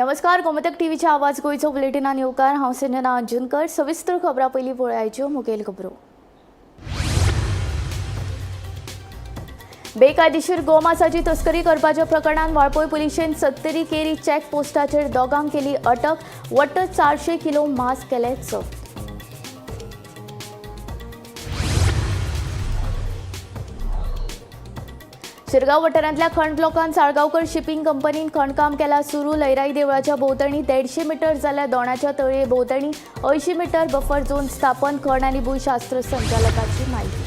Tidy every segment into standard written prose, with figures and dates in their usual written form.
नमस्कार, गोमंतक टीव्हीच्या आवाज गोंयचो बुलेटिनान येवकार. हांव संजना अंजुनकर. सविस्तर खबरां पयलीं पळयाच्यो मुखेल खबरो. बेकायदेशीर गोमासाची तस्करी करपाच्या प्रकरणात वाळपय पुलिशेन 70 केरी चेक पोस्टाचेर दोगांक केली अटक. वट्ट 400 किलो मांस केले जप्त. शिरगांव वाठारांतल्या खण ब्लॉकांत साळगांवकर शिपिंग कंपनीन खणकाम केला सुरू. लयराई देवळाच्या भोंवतणी 150 मीटर जाल्यार दोणाच्या तळये भोंवतणी 80 मीटर बफर झोन स्थापन. खण आनी भूशास्त्र संचालकाची माहिती.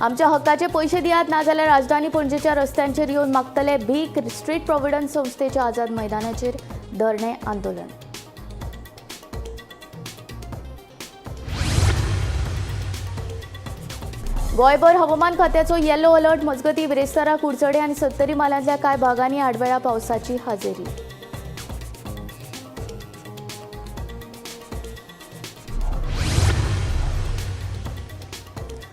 आमच्या हक्काचे पयशे दियात, नाजाल्यार राजधानी पणजेच्या रस्त्यांचेर येवन मागतले भीक. स्ट्रीट प्रोव्हिडन्स संस्थेच्या आझाद मैदानाचेर धरणे आंदोलन. गोंयभर हवामान खात्याचो येलो अलर्ट. मजगती बिरेस्तारा कुडचडे आनी सत्तरी म्हालांतल्या कांय भागांनी आडवेळा पावसाची हाजेरी.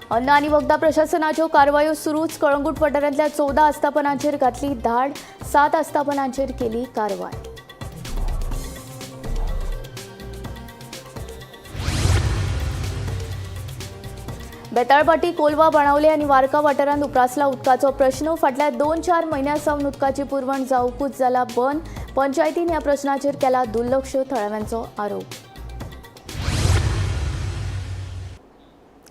अन्न आनी वखदां प्रशासनाच्यो कारवायो सुरूच. कळंगूट वाठारांतल्या 14 आस्थापनांचेर घातली धाड, 7 आस्थापनांचेर केली कारवाय. बेताळभाटी, कोलवा, बाणावले आनी वारका वाठारांत उप्रासला उदकाचो प्रश्न. फाटल्या 2-4 म्हयन्यां सावन उदकाची पुरवण जावकूच जाला बंद. पंचायतीन ह्या प्रश्नाचेर केला दुर्लक्ष, थळाव्यांचो आरोप.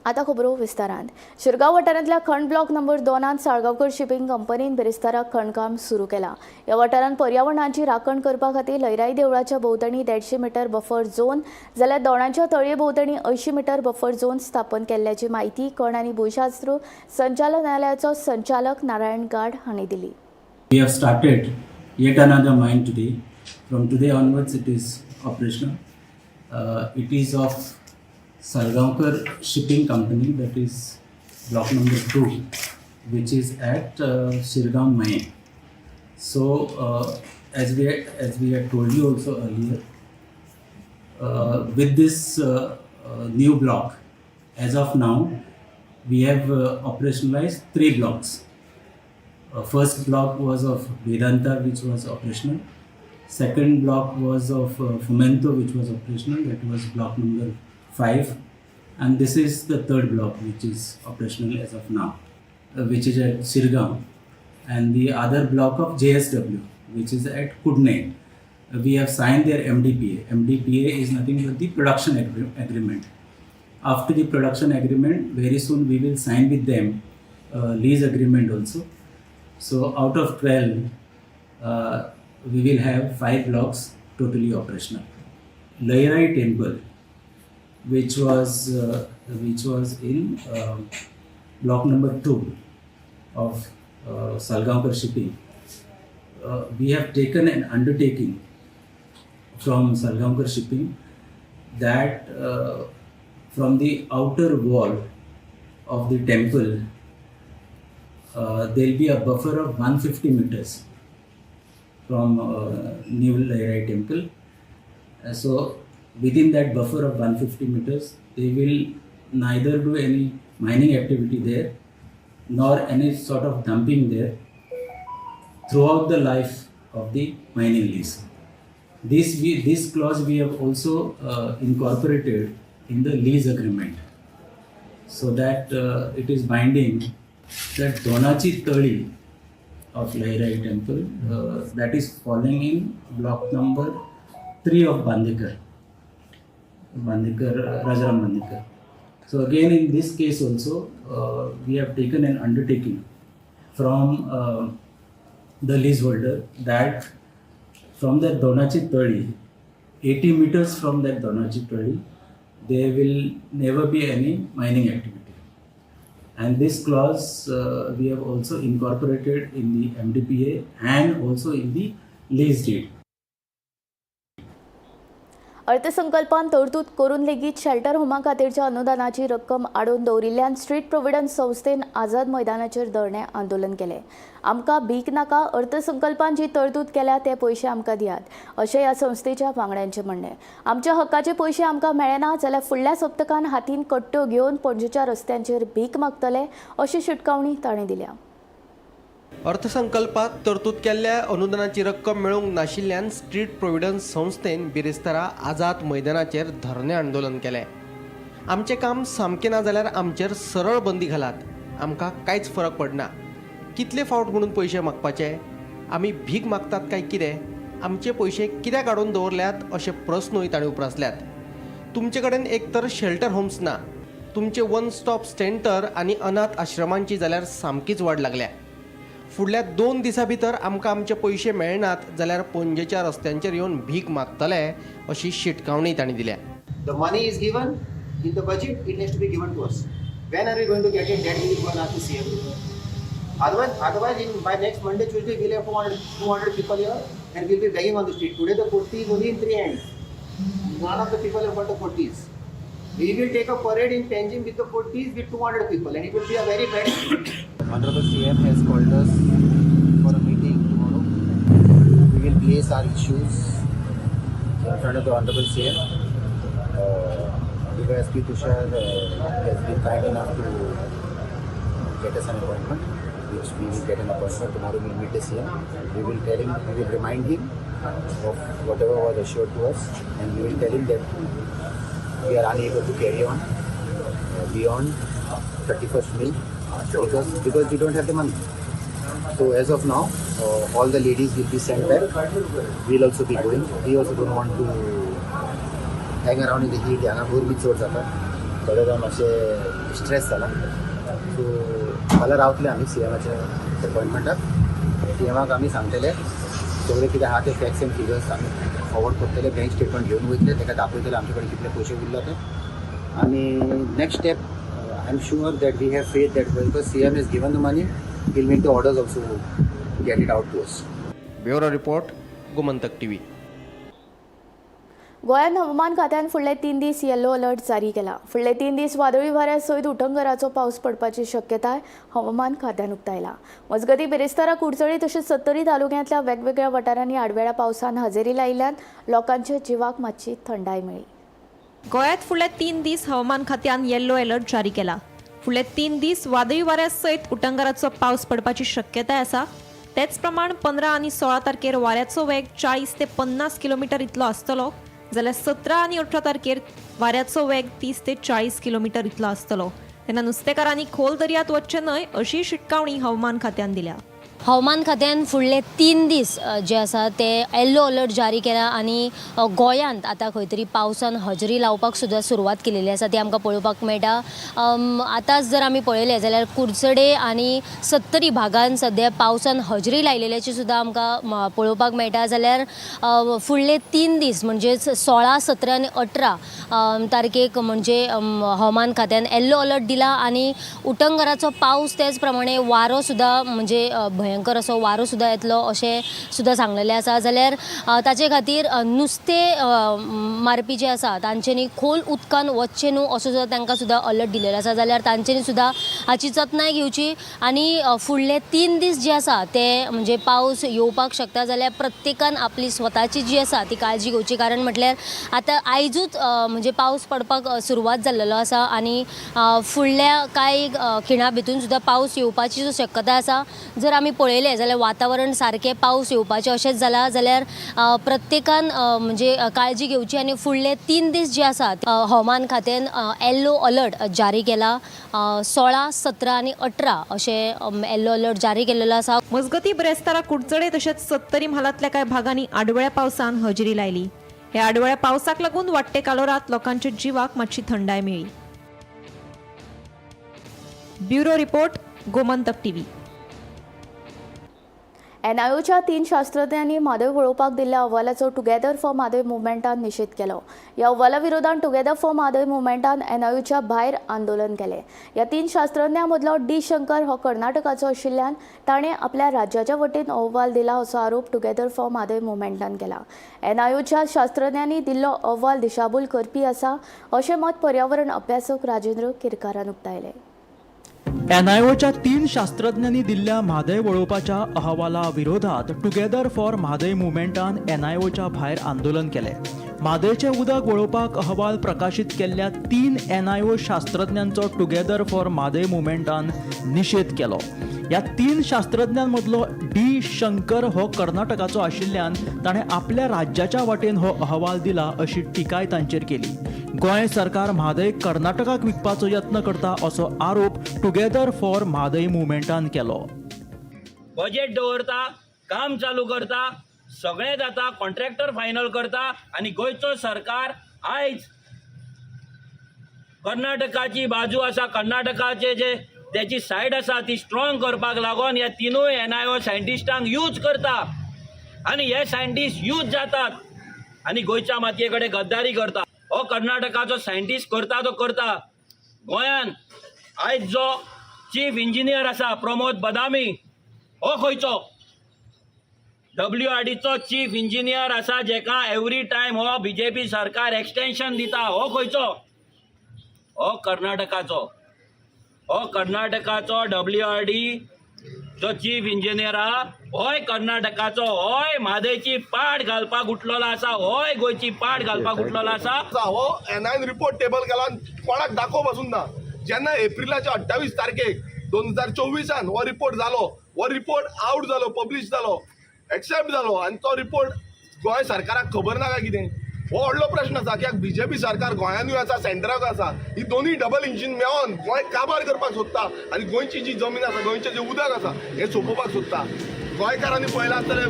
आता खबरो विस्तारान. शिरगांव वाठारांतल्या खण ब्लॉक नंबर 2 साळगांवकर शिपिंग कंपनीन बिरेस्ताराक खणकाम सुरू केला. ह्या वाठारांत पर्यावरणाची राखण करपा खातीर लयराई देवळाच्या भोंवतणी 150 मीटर बफर झोन जाल्यार दोणांच्या तळये भोंवतणी 80 मीटर बफर झोन स्थापन केल्ल्याची माहिती खण आनी भूशास्त्र संचालनालयाचो संचालक नारायण गाड हांणी दिली. We have started yet another mine today. From today onwards, it is operational. It is of Salgaonkar Shipping Company, that is block number 2, which is at Shirgaon Mahe. So, as we had told you also earlier, with this new block, as of now, we have operationalized 3 blocks. First block was of Vedanta, which was operational. Second block was of Fomento, which was operational. That was block number 5. And this is the third block, which is operational as of now, which is at Shirgaon. And the other block of JSW, which is at Kudne. We have signed their MDPA. MDPA is nothing but the production agreement. After the production agreement, very soon we will sign with them lease agreement also. So out of 12, we will have 5 blocks totally operational. Lairai Temple, which was in block number 2 of Salgaonkar Shipping, we have taken an undertaking from Salgaonkar Shipping that from the outer wall of the temple, there will be a buffer of 150 meters from New Lairai Temple. So within that buffer of 150 meters, they will neither do any mining activity there nor any sort of dumping there throughout the life of the mining lease. This clause we have also incorporated in the lease agreement, so that it is binding that Donachi Tali of Lairai Temple, that is falling in block number 3 of Rajaram Bandekar. So again in this case also, we have taken an undertaking from the leaseholder that from that Donachi Tali, 80 meters from that Donachi Tali, there will never be any mining activity. And this clause we have also incorporated in the MDPA and also in the lease deed. अर्थसंकल्पान तरतूद करून लेगीत shelter होमा खातीरच्या अनुदानाची रक्कम आडोवन दवरिल्ल्यान street providence संस्थेन आझाद मैदानाचेर धरणें आंदोलन केलें. आमकां भीक नाका, अर्थसंकल्पान जी तरतूद केल्या ते पयशे आमकां दियात, अशें ह्या संस्थेच्या वांगड्यांचें म्हणणें. आमच्या हक्काचे पयशे आमकां मेळना जाल्यार फुडल्या सप्तकान हातीन कट्ट्यो घेवन पणजेच्या रस्त्यांचेर भीक मागतले, अशी शिटकावणी तांणी दिल्या. अर्थसंकल्पात तरतूद केल्ल्या अनुदानाची रक्कम मेळूंक नाशिल्ल्यान स्ट्रीट प्रोविडन्स संस्थेन बिरेस्तारा आझाद मैदानाचेर धरणें आंदोलन केलें. आमचें काम सामकें ना जाल्यार आमचेर सरळ बंदी घालात, आमकां कांयच फरक पडना. कितले फावट म्हणून पयशे मागपाचे? आमी भीक मागतात काय कितें? आमचे पयशे कित्याक आडोवन दवरल्यात अशे प्रस्नूय तांणी उप्रासल्यात. तुमचे कडेन एक तर शेल्टर होम्स ना, तुमचे वन स्टॉप सेंटर आनी अनाथ आश्रमांची जाल्यार सामकीच वाड लागल्या. फुडल्या 2 दिसां भितर आमकां आमचे पयशे मेळनात जाल्यार पणजेच्या रस्त्यांचेर येवन भीक मागतले अशी शिटकावणी तांणी दिल्या. The money is given in the budget, it has to be given to us. When are we going to get it? That we will go and ask the CM. Otherwise, by next Monday, Tuesday, we'll have 200 people here and we'll be begging on the street. Today, the kurti is only in 3 hands. None of the people have got the kurtis. We will take a parade in Panjim with the kurtis with 200 people, and it will be a very bad. Honorable CM has called us for a meeting tomorrow. We will place our issues in front of the Honorable CM. DYSP Tushar has been kind enough to get us an appointment, which we will get an appointment. Tomorrow we will meet the CM. We will tell him, we will remind him of whatever was assured to us, and we will tell him that we are unable to carry on beyond 31st May because we don't have the money. So as of now, all the ladies will be sent back. We'll also be going. We also don't want to hang around in the heat. हांगा गरमी चड जाता, थोडे जाण मातशे stress जाला. So फाल्यां रावतले आमी सीएमाच्या अपॉयंटमेंटाक. सीएमाक आमी सांगतले सगळे कितें आहा ते फॅक्ट्स एंड फिगर्स आमी फॉवर्ड करतले. बँक स्टेटमेंट घेवन वयतले, ताका दाखयतले आमचे कडेन कितले पयशे उरला ते. आनी next step, I am sure that we have faith that because CM has given the money, will make the orders also get it out to us. Bureau report, Gomantak TV. गोंयांत हवामान खात्यान फुडले 3 दीस येलो अलर्ट जारी केला. फुडले 3 दीस वादळी वाऱ्या सयत उटंगराचो पावस पडपाची शक्यताय हवामान खात्यान उक्तायला. मजगतीं बिरेस्तारा कुडचडे तशेंच सत्तरी तालुक्यांतल्या वेगवेगळ्या वाठारांनी आडवेळ्या पावसान हजेरी लायिल्ल्यान लोकांच्या जिवाक मातशी थंडाय मेळ्ळी. गोंयांत फुडले 3 दीस हवामान खात्यान येल्लो अलर्ट जारी केला. फुडले 3 दीस वादळी वाऱ्या सयत उटंगाराचो पावस पडपाची शक्यताय आसा. तेच प्रमाण 15 आनी 16 तारखेर वाऱ्याचो वेग 40 ते 50 किलोमिटर इतलो आसतलो, जाल्यार 17 आनी 18 तारखेर वाऱ्याचो वेग 30 ते 40 किलोमिटर इतलो आसतलो. तेन्ना नुस्तेकारांनी खोल दर्यांत वचचें न्हय अशी शिटकावणी हवामान खात्यान दिल्या. हवामान खात्यान फुडले 3 दीस जे आसा ते येल्लो अलर्ट जारी केला आनी गोंयांत आतां खंय तरी पावसान हजेरी लावपाक सुद्दां सुरवात केलेली आसा ती आमकां पळोवपाक मेळटा. आतांच जर आमी पळयलें जाल्यार कुडचडे आनी सत्तरी भागान सद्या पावसान हजेरी लायलेल्याची सुद्दां आमकां पळोवपाक मेळटा. जाल्यार फुडले 3 दीस म्हणजेच 16, 17 आनी 18 तारखेक म्हणजे हवामान खात्यान येल्लो अलर्ट दिला आनी उटंगराचो पावस तेच प्रमाणे वारो सुद्दां म्हणजे भयंकर असो वारो सुद्दां येतलो अशें सुद्दां सांगलेलें आसा. जाल्यार ताचे खातीर नुस्तें मारपी जे आसा तांच्यांनी खोल उदकान वचचें न्हू असो सुद्दां तांकां सुद्दां अलर्ट दिलेलो आसा. जाल्यार तांच्यांनी सुद्दां हाची जतनाय घेवची आनी फुडले 3 दीस जे आसा ते म्हणजे पावस येवपाक शकता. जाल्यार प्रत्येकान आपली स्वताची जी आसा ती काळजी घेवची, कारण म्हटल्यार आतां आयजूच म्हणजे पावस पडपाक सुरवात जाल्लेलो आसा आनी फुडल्या कांय खिणा भितून सुद्दां पावस येवपाची जो शक्यता आसा. जर आमी पळयलें जाल्यार वातावरण सारकें पावस येवपाचें अशेंच जालां. जाल्यार प्रत्येकान म्हणजे काळजी घेवची आनी फुडले 3 दीस जे आसा हवामान खात्यान येल्लो अलर्ट जारी केला. 16, 17 आनी 18 अशें येल्लो अलर्ट जारी केल्लो आसा. मजगतीं बिरेस्तारा कुडचडे तशेंच सत्तरी म्हालांतल्या कांय भागांनी आडवेळ्या पावसान हजेरी लायली. ह्या आडवेळ्या पावसाक लागून वाडटे कालोरांत लोकांच्या जिवाक मातशी थंडाय मेळ्ळी. Bureau report, Gomantak TV. एनआयओच्या 3 शास्त्रज्ञांनी म्हादय वळोवपाक दिल्ल्या अहवालाचो टुगेदर फॉर म्हादय मुवमेंटान निशेध केलो. ह्या अहवाला विरोधान टुगेदर फॉर म्हादय मुवमेंटान एनआयओच्या भायर आंदोलन केलें. ह्या 3 शास्त्रज्ञां मदलो डी शंकर हो कर्नाटकाचो आशिल्ल्यान ताणें आपल्या राज्याच्या वटेन अहवाल दिला असो आरोप टुगेदर फॉर म्हादय मुवमेंटान केला. एनआयओच्या शास्त्रज्ञांनी दिल्लो अहवाल दिशाभूल करपी आसा अशें मत पर्यावरण अभ्यासक राजेंद्र केरकारान उक्तायलें. एनआयओच्या 3 शास्त्रज्ञांनी दिल्ल्या म्हादय वळोवपाच्या अहवाला विरोधात टुगेदर फॉर म्हादय मुवमेंटान एनआयओच्या भायर आंदोलन केलें. म्हादयचें उदक वळोवपाक अहवाल प्रकाशीत केल्ल्या 3 एनआयओ शास्त्रज्ञांचो टुगेदर फॉर म्हादय मुवमेंटान निशेध केलो. ह्या 3 शास्त्रज्ञांमदलो डी शंकर हो कर्नाटकाचो आशिल्ल्यान ताणें आपल्या राज्याच्या वाटेन हो अहवाल दिला अशी टिकाय तांचेर केली. गोंय सरकार म्हादय कर्नाटकाक विकपाचो यत्न करता असो आरोप टुगेदर फॉर म्हादय मुवमेंटान केलो. बजेट दवरता, काम चालू करता, सगळें जाता, कॉन्ट्रॅक्टर फायनल करता आनी गोंयचो सरकार आयज कर्नाटकाची बाजू आसा, कर्नाटकाचे जे तेची सायड आसा ती स्ट्रॉंग करपाक लागून ह्या तिनूय एनआयओ सायंटिस्टांक यूज करता आनी हे सायंटिस्ट यूज जातात आनी गोंयच्या मातये कडेन गद्दारी करता. हो कर्नाटकाचो सायंटिस्ट करता तो करता. गोंयान आयज जो चीफ इंजिनियर आसा प्रमोद बदामी हो खंयचो डब्ल्यूआरडीचो चीफ इंजिनियर आसा जेका एवरी टायम हो बीजेपी सरकार एक्सटेंशन दिता, हो खंयचो? हो कर्नाटकाचो. हो कर्नाटकाचो डब्ल्यूआरडी जो चीफ इंजिनियर आहा होय कर्नाटकाचो, होय म्हादयची पाट घालपाक उठलेलो आसा, होय गोंयची पाट घालपाक उठलेलो आसा. हो एनआयन रिपोर्ट टेबल केला, कोणाक दाखोवप पासून ना. जेन्ना एप्रिलाच्या 28 तारखेक 2024 हो रिपोर्ट जालो, हो रिपोर्ट आवट जालो, पब्लिश जालो, एक्सेप्ट जालो आनी तो रिपोर्ट गोंय सरकाराक खबर ना काय कितें, हो व्हडलो प्रश्न आसा. कित्याक बीजेपी सरकार गोंयानूय आसा, सेंटराकूय आसा, ही दोनूय डबल इंजीन मेळोन गोंय काबार करपाक सोदता आनी गोंयची जी जमीन आसा, गोंयचें जें उदक आसा हें सोंपोवपाक सोदता. गोंयकारांनी पळयलां आसतलें.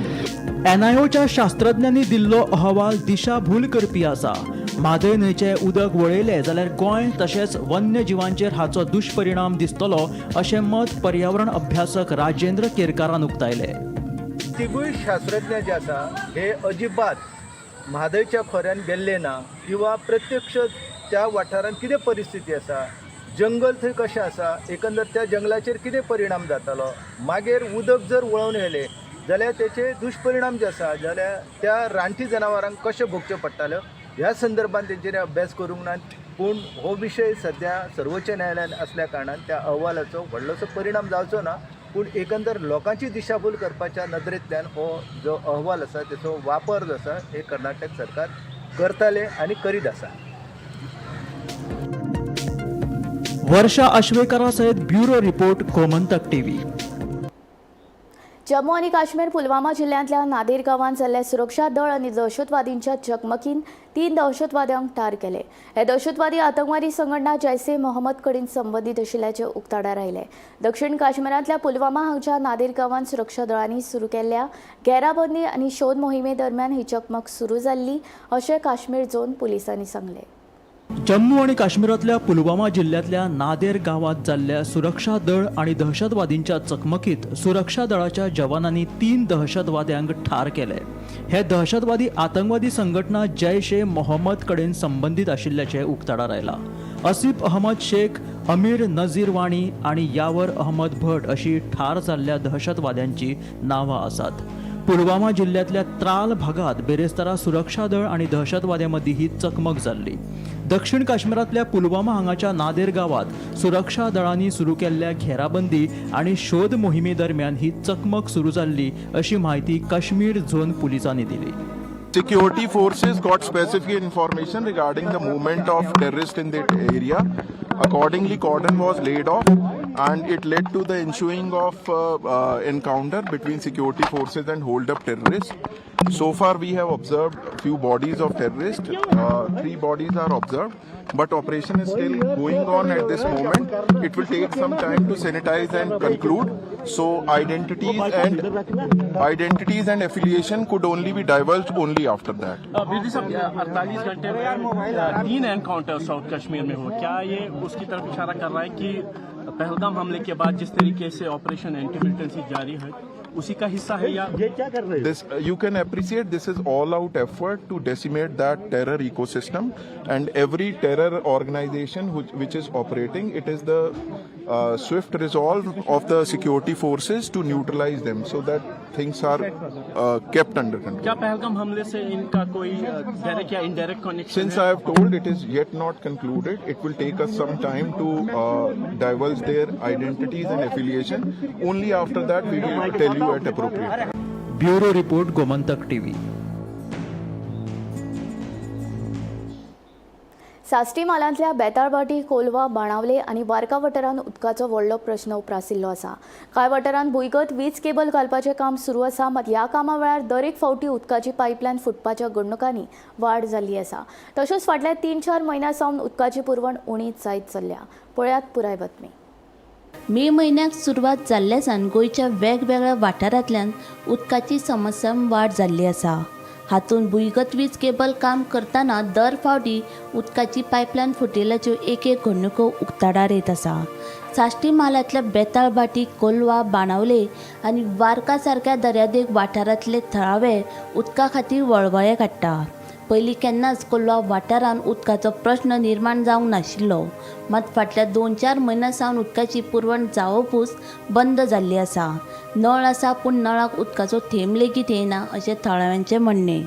एनआयओच्या शास्त्रज्ञांनी दिल्लो अहवाल दिशाभूल करपी आसा. म्हादय न्हंयचें उदक वळयलें जाल्यार गोंय तशेंच वन्यजिवांचेर हाचो दुश्परिणाम दिसतलो अशें मत पर्यावरण अभ्यासक राजेंद्र केरकारान उक्तायलें. तिगूय शास्त्रज्ञ जे आसा हे अजिबात म्हादयच्या खोऱ्यान गेल्ले ना किंवा प्रत्यक्ष त्या वाठारांत कितें परिस्थिती आसा, जंगल थंय कशें आसा, एकंदर त्या जंगलाचेर कितें परिणाम जातालो, मागीर उदक जर वळोवन येयलें जाल्यार तेचे दुश्परिणाम जे आसा जाल्यार त्या रानटी जनावरांक कशें भोगचें पडटाल्यो ह्या संदर्भात तेंच्यांनी अभ्यास करूंक ना. पूण हो विशय सद्या सर्वोच्च न्यायालयान आसल्या कारणान त्या अहवालाचो व्हडलोसो परिणाम जावचो ना, पूण एकंदर लोकांची दिशाभूल करपाच्या नदरेंतल्यान हो जो अहवाल आसा तेचो वापर जो आसा हे कर्नाटक सरकार करताले आनी करीत आसा. वर्षा आश्वेकरा सयत bureau report, Gomantak TV. Jammu आनी काश्मीर पुलवामा जिल्ल्यांतल्या नादेर गांवांत जाल्ल्या सुरक्षा दळ आनी दहशतवादींच्या चकमकीन 3 दहशतवाद्यांक ठार केले. हे दहशतवादी आतंकवादी संघटना जैश ए मोहम्मद कडेन संबंदीत आशिल्ल्याचें उक्ताडार आयलें. दक्षिण काश्मीरांतल्या पुलवामा हांगच्या नादेर गांवांत सुरक्षा दळांनी सुरू केल्ल्या घेराबंदी आनी शोध मोहिमे दरम्यान ही चकमक सुरू जाल्ली अशें काश्मीर झोन पुलिसांनी सांगलें. जम्मू आनी काश्मीरांतल्या पुलवामा जिल्ल्यांतल्या नादेर गांवांत जाल्ल्या सुरक्षा दळ आनी दहशतवादींच्या चकमकीत सुरक्षा दळाच्या जवानांनी 3 दहशतवाद्यांक ठार केले. हे दहशतवादी आतंकवादी संघटना जैश ए मोहम्मद कडेन संबंदीत आशिल्ल्याचें उक्ताडार आयलां. असीफ अहमद शेख, अमीर नझीर वाणी आनी यावर अहमद भट अशी ठार जाल्ल्या दहशतवाद्यांची नांवां आसात. पुलवामा जिल्ल्यांतल्या त्राल भागात बेरेस्तारा सुरक्षा दळ आनी दहशतवाद्यां मदीं ही चकमक जाल्ली. दक्षिण काश्मीरांतल्या पुलवामा हांगाच्या नादेर गांवांत सुरक्षा दळांनी सुरू केल्ल्या घेराबंदी आनी शोध मोहिमे दरम्यान ही चकमक सुरू जाल्ली अशी म्हायती काश्मीर झोन पुलिसांनी दिली. Security forces got specific information regarding the movement of terrorists in that area. Accordingly, cordon was laid off and it led to the ensuing of encounter between security forces and hold-up terrorists. So far, we have observed few bodies of terrorists. 3 bodies are observed, but operation is still going on at this moment. It will take some time to sanitize and conclude. So identities and affiliation could only be divulged only after that. Bedi साहब, 48 घंटे में 3 encounter south Kashmir में हुआ, क्या ये उसकी तरफ इशारा कर रहा है कि पहलगाम हमले के बाद जिस तरीके से ऑपरेशन एंटी मिलिटेंसी जारी है उसी का हिस्सा है या ये क्या कर रहे This you can appreciate, this is all out effort to decimate that terror ecosystem and every terror organization which is operating. It is the swift resolve of the security forces to neutralize them so that things are kept under control. क्या पहलगाम हमले से इनका कोई direct या indirect connection? Since I have told, it is yet not concluded. It will take us some time to divulge their identities and affiliation. Only after that we will tell you at appropriate time. Bureau report, Gomantak TV. Sashti म्हालांतल्या बेताळभाटी, कोलवा, बाणावले आनी वार्का वाठारांत उदकाचो व्हडलो प्रश्न उप्रासिल्लो आसा. कांय वाठारांत भुंयगत वीज केबल घालपाचें काम सुरू आसा, मात ह्या कामा वेळार दरेक फावटी उदकाची पायपलायन फुटपाच्या घडणुकांनी वाड जाल्ली आसा. तशेंच फाटल्या 3-4 म्हयन्यां सावन उदकाची पुरवण उणीच जायत चल्ल्या. पळयात पुराय बातमी. मे म्हयन्याक सुरवात जाल्ल्यासान गोंयच्या वेगवेगळ्या वाठारांतल्यान उदकाची समस्या वाड जाल्ली आसा. हातूंत भुंयगत वीज केबल काम करतना दर फावटी उदकाची पायपलायन फुटिल्ल्याच्यो एक एक घडणुको उक्ताडार येत आसा. साश्टी म्हालांतल्या बेताळभाटी, कोलवा, बाणावले आनी वार्का सारक्या दर्यादेग वाठारांतले थळावे उदका खातीर वळवळे काडटा. पयलीं केन्नाच कोलवा वाठारांत उदकाचो प्रश्न निर्माण जावंक नाशिल्लो, मात फाटल्या 2-4 म्हयन्यां सावन उदकाची पुरवण जावपूच बंद जाल्ली आसा. नळ आसा पूण नळाक उदकाचो थेंब लेगीत येना अशें थळाव्यांचें म्हणणें.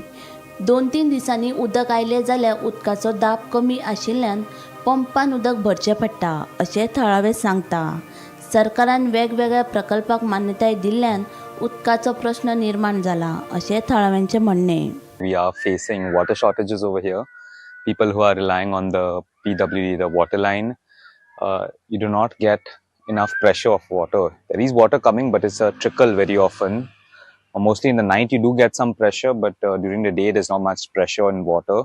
2-3 दिसांनी उदक आयलें जाल्यार उदकाचो दाब कमी आशिल्ल्यान पंपान उदक भरचें पडटा अशें थळावे सांगता. सरकारान वेगवेगळ्या प्रकल्पाक मान्यताय दिल्ल्यान उदकाचो प्रश्न निर्माण जाला अशें थळाव्यांचें म्हणणें. We are facing water shortages over here. People who are relying on the PWD, the water line, you do not get enough pressure of water. There is water coming, but it's a trickle very often. Mostly in the night you do get some pressure, but during the day there's not much pressure in water.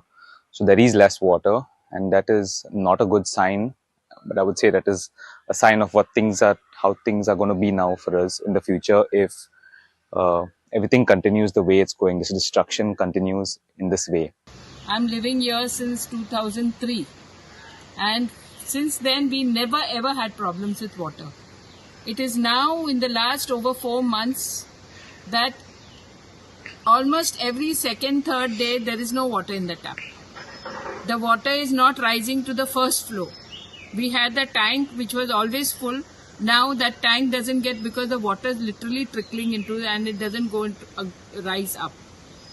So there is less water, and that is not a good sign. But I would say that is a sign of what things are, how things are going to be now for us in the future if everything continues the way it's going. This destruction continues in this way. I'm living here since 2003, and since then we never ever had problems with water. It is now in the last over 4 months that almost every second, third day there is no water in the tap. The water is not rising to the first floor. We had the tank which was always full. Now that tank doesn't get, because the water is literally trickling into and it doesn't go into, rise up.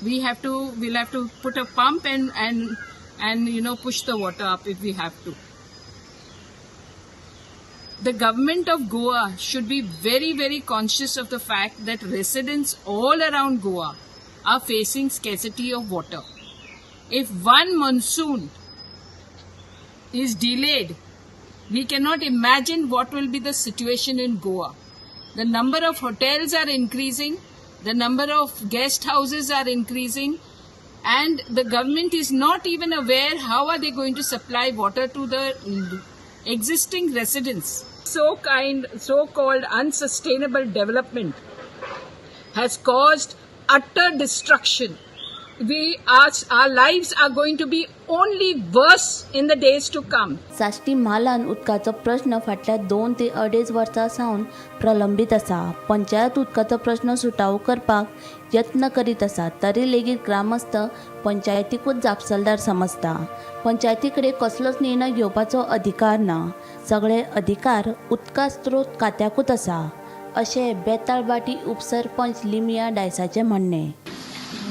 We'll have to put a pump and you know, push the water up if we have to. The government of Goa should be very, very conscious of the fact that residents all around Goa are facing scarcity of water. If one monsoon is delayed, we cannot imagine what will be the situation in Goa. The number of hotels are increasing, the number of guest houses are increasing, and the government is not even aware how are they going to supply water to the existing residents. So-called unsustainable development has caused utter destruction. Our lives are going to be only worse in the days to come. Sashti म्हालान उदकाचो प्रश्न फाटल्या 2 ते 2.5 वर्सां सावन प्रलंबीत आसा. पंचायत उदकाचो प्रश्न सुटावो करपाक यत्न करीत आसा, तरी लेगीत ग्रामस्थ पंचायतीकूच जापसालदार समजता. पंचायती कडेन कसलोच निर्णय घेवपाचो अधिकार ना, सगळे अधिकार उदका स्त्रोत खात्याकूच आसा अशें बेताळभाटी उपसरपंच लिमिया डायसाचें म्हणणें.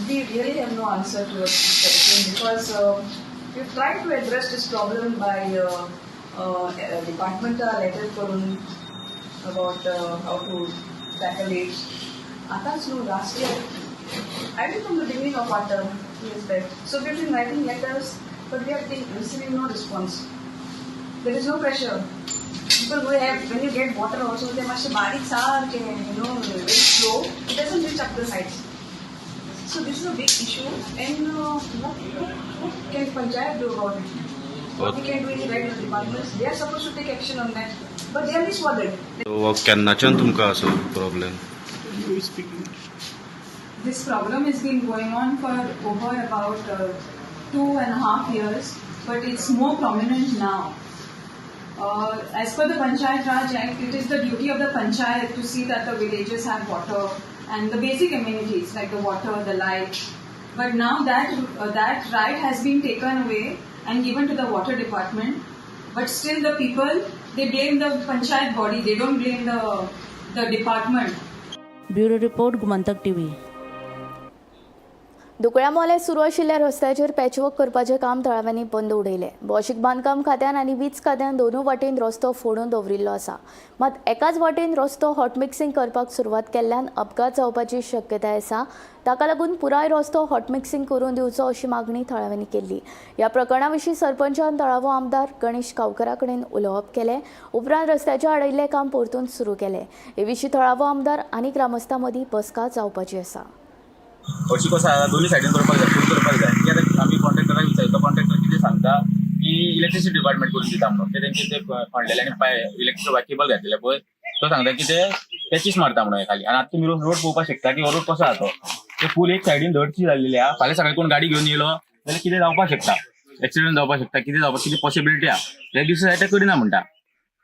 We really have no answer to this question because we've tried to address this problem by departmental letter karun about how to tackle it. Atas no last year, I think from the beginning of our term, years back. So we've been writing letters, but we have been receiving no response. There is no pressure. People who have, when you get water also, they must barik saar ke, you know, very slow. It doesn't reach up the heights. So this is a big issue, and what can Panchayat do about it? What we can do is write to the departments. They are supposed to take action on that, but they are misworded. So, केन्नाच्यान तुमकां असो problem? This problem has been going on for over about 2.5 years, but it's more prominent now. As per the Panchayat Raj Act, it is the duty of the Panchayat to see that the villages have water and the basic amenities like the water, the light. But now that right has been taken away and given to the water department. But still the people, they blame the panchayat body, they don't blame the department. Bureau Report, Gomantak TV. दुकळ्या मोले सुरू आशिल्ल्या रस्त्याचेर patchwork करपाचें काम थळाव्यांनी बंद उडयलें. भौशीक बांदकाम खात्यान आनी वीज खात्यान दोनूय वाटेन रस्तो फोडून दवरिल्लो आसा. मात एकाच वाटेन रस्तो हॉटमिक्सिंग करपाक सुरवात केल्ल्यान अपघात जावपाची शक्यताय आसा. ताका लागून पुराय रस्तो हॉटमिक्सिंग करून दिवचो अशी मागणी थळाव्यांनी केल्ली. ह्या प्रकरणा विशीं सरपंचान थळावो आमदार गणेश गांवकरा कडेन उलोवप केलें. उपरांत रस्त्याचें आडयल्लें काम परतून सुरू केलें. हे विशीं थळावो आमदार आनी ग्रामस्थां मदीं बसका जावपाची आसा. हरशीं कसो आसा, दोनूय सायडीन करपाक जाय, फूल करपाक जाय. की आतां आमी कॉन्ट्रॅक्टराक विचारता, तो कॉन्ट्रॅक्टर कितें सांगता की इलेक्ट्रिसिटी डिपार्टमेंट करून दिता म्हणून. ते तेंचे ते खणलेले आनी पाय इलेक्ट्रिसिटी केबल घातलेले पळय, तो सांगता की ते पॅचीस मारता म्हणून खाली. आनी आतां तुमी रोड पळोवपाक शकता की हो रोड कसो आहा तो. ते फूल एक सायडीन धडची जाल्लेली आहा. फाल्यां सकाळी कोण गाडी घेवन येयलो जाल्यार कितें जावपाक शकता, एक्सिडंट जावपाक शकता, कितें जावपाक कितें पॉसिबिलिटी आहा. ते दुसरे सायड ते करिना म्हणटा.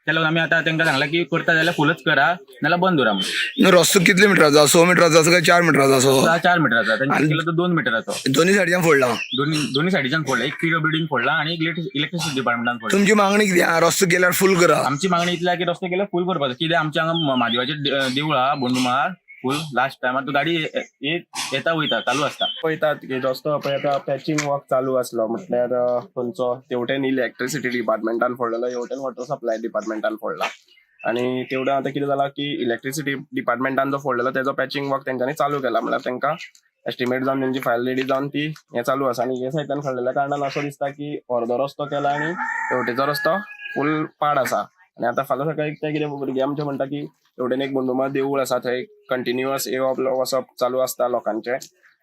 त्या लागून आमी आतां तांकां सांगलां की करता जाल्यार फुलच करा, नाल्यार बंद दवरा म्हणून. रस्तो कितले मिटराचो आसा? 100 मिटराचो आसा काय 4 मिटराचो आसा? 4 मिटराचो. तांचे केलो तो 2 मिटराचो. दोन्ही सायडीच्यान फोडला? दोन्ही सायडीच्यान फोडला. एक पीडब्ल्यूडीन फोडला आनी एक इलेक्ट्रिसिटी डिपार्टमेंटान फोडला. तुमची मागणी कितें आहा? रस्तो केल्यार फूल करा. आमची मागणी इतली की रस्तो केल्यार फूल करपाचो. कित्याक आमच्या हांगा म्हादेवाचें देवूळ आहा बोंडुमार, फूल लास्ट टायमार तूं गाडी येता वयता चालू आसता. पळयतात की रस्तो पळय आतां पॅचिंग वर्क चालू आसलो म्हटल्यार खंयचो तेवटेन इलेक्ट्रिसिटी डिपार्टमेंटान फोडलेलो, हेवटेन वॉटर सप्लाय डिपार्टमेंटान फोडला. आनी तेवटेन आतां कितें जालां की इलेक्ट्रिसिटी डिपार्टमेंटान जो फोडलेलो तेजो पॅचिंग वर्क तेंच्यांनी चालू केला. म्हळ्यार तेंकां एस्टिमेट जावन तेंची फायल रेडी जावन ती हें चालू आसा. आनी हे सायडीन फोडलेल्या कारणान असो दिसता की अर्दो रस्तो केला आनी हेवटेचो रस्तो फूल पाड आसा. आनी आतां फाल्यां सकाळी ते कितें भुरगे आमचे म्हणटा की हेवटेन एक बोंडुमार देवूळ आसा, थंय कंटिन्युअस येवप वचप चालू आसता लोकांचें.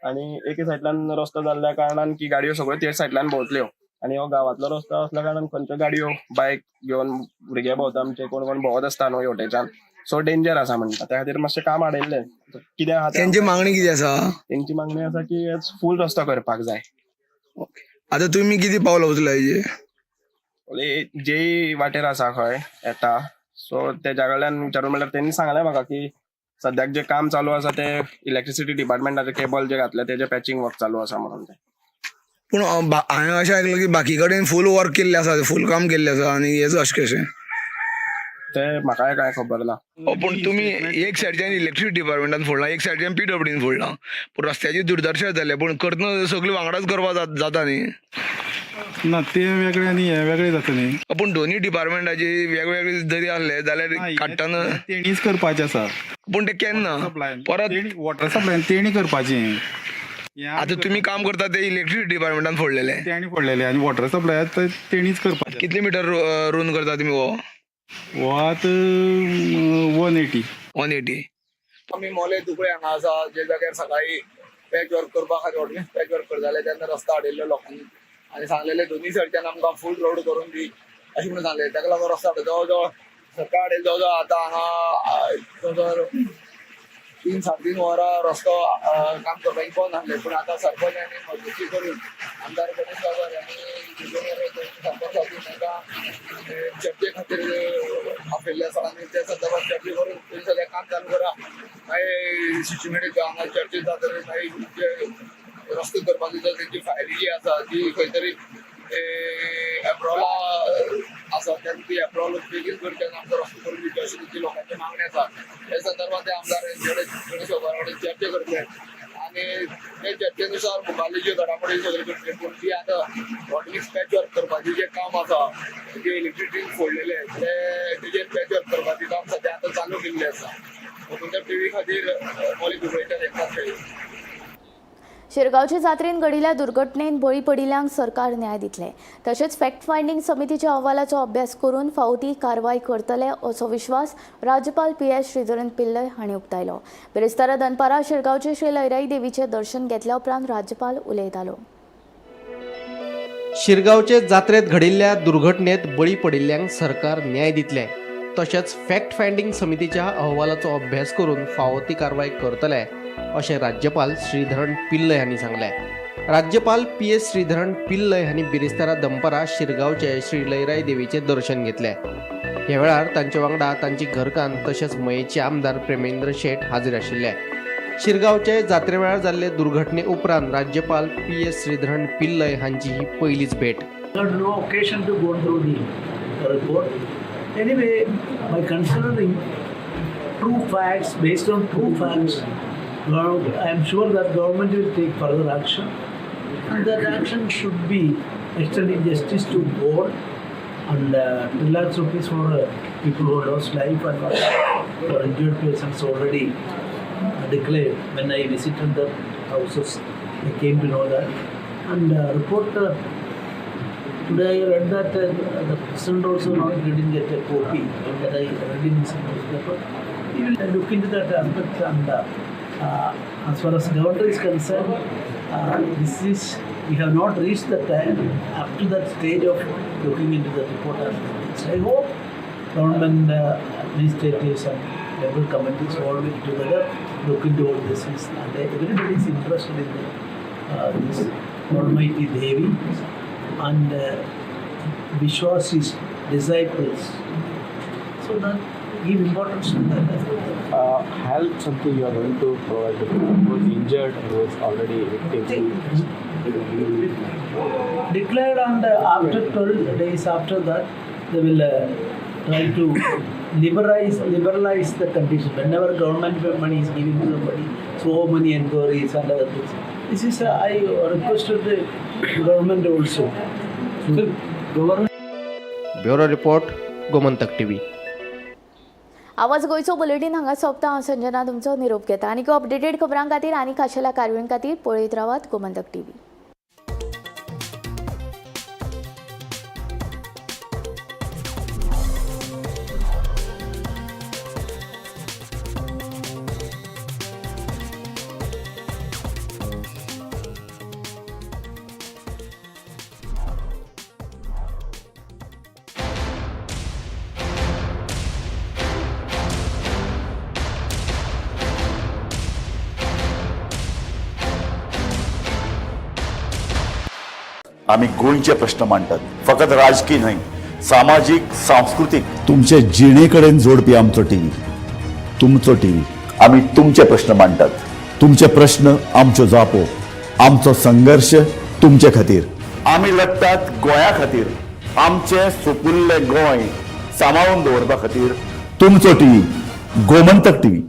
आनी एके सायडल्यान रस्तो जाल्ल्या कारणान की गाडयो सगळ्यो तेच सायडल्यान भोंवतल्यो. आनी हो गांवांतलो रस्तो आसल्या कारणान खंयच्यो गाडयो बायक घेवन भुरगे भोंवता आमचे, कोण कोण भोंवत आसता न्हू हेवटेच्यान, सो डेंजर आसा म्हणटा. त्या खातीर मातशें काम आडयल्लें. कितें आहा तेंची मागणी कितें आसा? तेंची मागणी आसा की फूल रस्तो करपाक जाय. आतां तुमी कितें पावलां उचला हेजेर? जेई वाटेर आसा खंय येता, सो तेज्या कडल्यान विचारून म्हणल्यार तेणी सांगलें म्हाका की सद्याक जें काम चालू आसा तें इलेक्ट्रिसिटी डिपार्टमेंटाचें केबल जें घातलें तेजें पॅचिंग वर्क चालू आसा म्हणून तें. पूण हांवें अशें आयकलां की बाकी कडेन फूल वर्क केल्लें आसा, फूल काम केल्लें आसा आनी हेच अशें कशें तें म्हाकाय कांय खबर ना. पूण तुमी एक सायडच्यान इलेक्ट्रिसिटी डिपार्टमेंटान फोडलां, एक सायडच्यान पीडब्ल्यूडीन फोडलां, पूण रस्त्याची दुर्दर्शा जाल्या. पूण करतना सगळें वांगडाच करपाक जाता न्ही? ना, ते वेगळे आनी हे वेगळे जाता न्ही. पूण दोन्ही डिपार्टमेंटाची वेगवेगळे जरी आसले जाल्यार काडटना तेणीच करपाचें आसा. पूण ते केन्ना परत वॉटर सप्लाय तेणी करपाचें. आतां तुमी काम करता ते इलेक्ट्रिसिटी डिपार्टमेंटान फोडलेले, तेणी फोडलेले आनी वॉटर सप्लाय तेणीच करपाचें. कितले मिटर रोन करता तुमी हो? हो आतां 180. 180. आमी मोले दुकळे हांगा आसा, जे जाग्यार सकाळी पॅच वर्क करपा खातीर ऑर्डिनन्स पॅच वर्क करताले तेन्ना रस्तो हाडिल्लो लोकांनी आनी सांगलेले दोन्ही सायडच्यान आमकां फूल रोड करून दी अशें म्हणून सांगलें. ताका लागून रस्तो हाडलो जवळ जवळ सकाळ हाडिल्लो जवळ जवळ आतां हांगा जवळ जवळ 3 साडे 3 वरां रस्तो काम करपाक बंद आसलें. पूण आतां सरपंच आनी मजती करून आमदार गणेश गांवकर आनी संपर्क सादून तांकां चर्चे खातीर आपयल्लें आसा आनी त्या संदर्भात चर्चे करून तुमी सगळें काम चालू करा. मागीर सिस्टमॅटीक हांगा चर्चे जातकीर मागीर रस्तो करपाची जर तेंची फायली जी आसा ती खंय तरी एप्रोला आसा तेन्ना ती एप्रोल बेगीन करची आनी आमकां रस्तो करून दिवचे अशी तेंची लोकांची मागणी आसा. त्या संदर्भात ते आमदार गणेश गांवकरा कडेन चर्चा करतले आनी ते चर्चेनुसार मुखारली ज्यो घडामोडी सगळ्यो करतले. पूण ती आतां हॉटमिक्स पॅच वर्क करपाचें जें काम आसा, जे इलेक्ट्रिसिटी फोडलेले ते तेजेर पॅच वर्क करपाचें काम सद्या आतां चालू केल्लें आसा. म्हणून टिव्ही खातीर मोले दुबयच्यान एकनाथ शेळी. शिरगांवचे जात्रेन घडिल्ल्या दुर्घटनेन बळी पडिल्ल्यांक सरकार न्याय दितले, तशेंच फॅक्ट फायंडींग समितीच्या अहवालाचो अभ्यास करून फावो ती कारवाय करतले असो विश्वास राज्यपाल पी.एस. श्रीधरन पिल्लय हांणी उक्तायलो. बिरेस्तारा दनपारा शिरगांवचे श्री लयराई देवीचें दर्शन घेतल्या उपरांत राज्यपाल उलयतालो. शिरगांवचे जात्रेत घडिल्ल्या दुर्घटनेत बळी पडिल्ल्यांक सरकार न्याय दितले, तशेंच फॅक्ट फायंडींग समितीच्या अहवालाचो अभ्यास करून फावो ती कारवाय करतले अशें राज्यपाल श्रीधरन पिल्लय हांणी सांगलें. राज्यपाल पी.एस. श्रीधरन पिल्लय हांणी बिरेस्तारा दनपारा शिरगांवचे श्री लयराई देवीचें दर्शन घेतलें. ह्या वेळार तांचे वांगडा तांची घरकान्न तशेंच मयेचे आमदार प्रेमेंद्र शेट हाजीर आशिल्ले. शिरगांवचे जात्रे वेळार जाल्ले दुर्घटने उपरांत राज्यपाल पी.एस. श्रीधरन पिल्लय हांची ही पयलीच भेट. No occasion to go through the report. Anyway, by considering true facts, based on true facts, I am sure that government will take further action, and that action should be extending justice to all, and 2 lakhs rupees for people who lost life and for injured persons already declared. When I visited the houses, I came to know that. And report today I read that the president also not didn't get a copy that I read in some newspaper. We will look into that aspect, and as far as governor is concerned, this is, we have not reached the time up to that stage of looking into the report as well. I hope government, administrators and local committees all will together look into all this, and everybody is interested in the, this Almighty Devi and Vishwasi's disciples. So that give importance to that as well. Help something you are going to provide to people who is injured, who is already victim. Declared, and after 12 days after that, they will try to liberalize the condition. Whenever government money is giving to somebody, so many enquiries and other things. This is, I requested the government also. Government. Bureau report, Gomantak TV. आवाज गोंयचो bulletin हांगा सोंपता. हांव संजना तुमचो निरोप घेता. आनी updated खबरां खातीर आनी खाशेल्या कारवायां खातीर पळयत रावात गोमंतक टीव्ही. आमी गोंयचे प्रश्न मांडटात, फकत राजकीय न्हय, सामाजीक, सांस्कृतीक, तुमचे जिणे कडेन जोडपी आमचो टीव्ही, तुमचो टीव्ही. आमी तुमचे प्रश्न मांडटात, तुमचे प्रश्न आमच्यो जापो, आमचो संघर्श तुमचे खातीर. आमी लढटात गोंया खातीर, आमचें सुपुल्लें गोंय सांबाळून दवरपा खातीर. तुमचो टीव्ही, गोमंतक टीव्ही.